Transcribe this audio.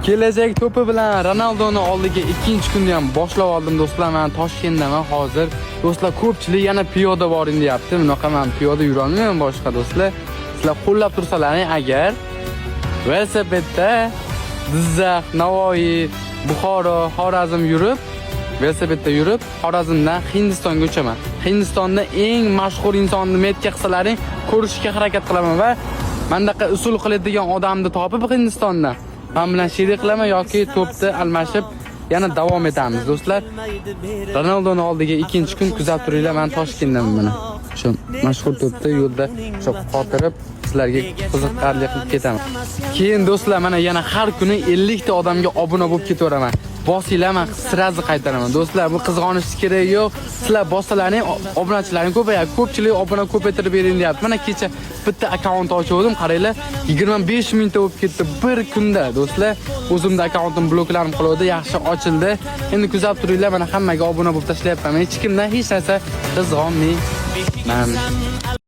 Kelajak to'pi bilan Ronaldoni oldiga ikkinchi kunni ham boshlab oldim, do'stlar. Men Toshkentdaman hozir. Do'stlar, ko'pchilik yana piyoda boring deyapti. Bunaqa men piyoda yurolmayman boshqa, do'stlar. Sizlar qo'llab tursalaring agar, velosipedda Jizzax, Navoiy, Buxoro, Xorazm yurib, velosipedda yurib, Xorazmdan Hindistonga uchaman. Hindistonda eng mashhur insonni метка qilsalaring, ko'rishga harakat qilaman va mandaqa usul qiladigan odamni topib, Hindistonda men bilan sherik qilaman yoki to'pni almashib yana davom etamiz, do'stlar. Ronaldoni oldiga ikkinchi kun, kuzatib turinglar, men Toshkentdaman mana. Shu mashhur to'pni yo'lda o'sha qotirib, sizlarga qiziqarli qilib ketaman. Keyin, do'stlar, mana yana har kuni 50 ta odamga obuna bo'lib ketaveraman. Bosinglar, man сразу qaytaraman. Do'stlar, bu qizg'onishni keragi yo'q. Sizlar bossalaring, obunachilaring ko'payadi. Ko'pchilik obuna ko'paytirib bering deyapti. Mana kecha bitta akkaunt ochgandim, qaranglar, 25 mingta bo'lib ketdi bir kunda, do'stlar. O'zimda akkauntim bloklanib qoldi, yaxshi ochildi. Endi kuzatib turinglar, mana hammaga obuna bo'lib tashlayapman. Hech kimdan hech narsa qizg'onmayman.